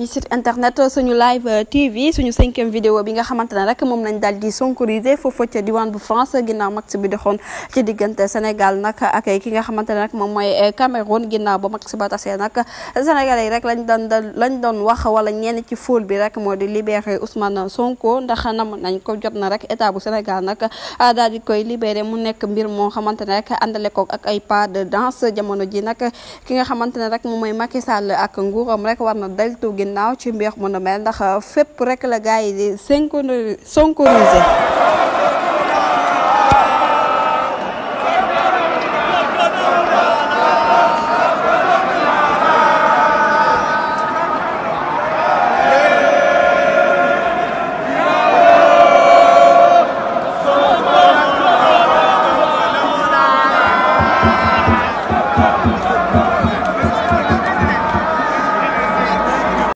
yi site internet suñu live TV suñu 5e vidéo bi nga xamante ne rek moom lañ daal di sonkorisé foofu ca diwaan bu France ginnaaw match bi doxoon ci diggante Sénégal nag ak ki nga xamante ne rek moom mooy Cameroun ginnaaw ba match ba tasee nag Sénégalais yi rek lañ doon wax wala ñenn ci foule bi rek moo di libéré Ousmane Sonko ndax nam nañ ko jot na rek état bu Sénégal nag daal di koy libéré mu nekk mbir moo xamante ne rek àndale ko ak ay pas de danse jamono ji nag ki nga xamante ne rek moom mooy Macky Sall ak nguuram rek war na deltu ginnaaw ci mbir mu nu mel ndax fépp rek la gars yi di synchronisé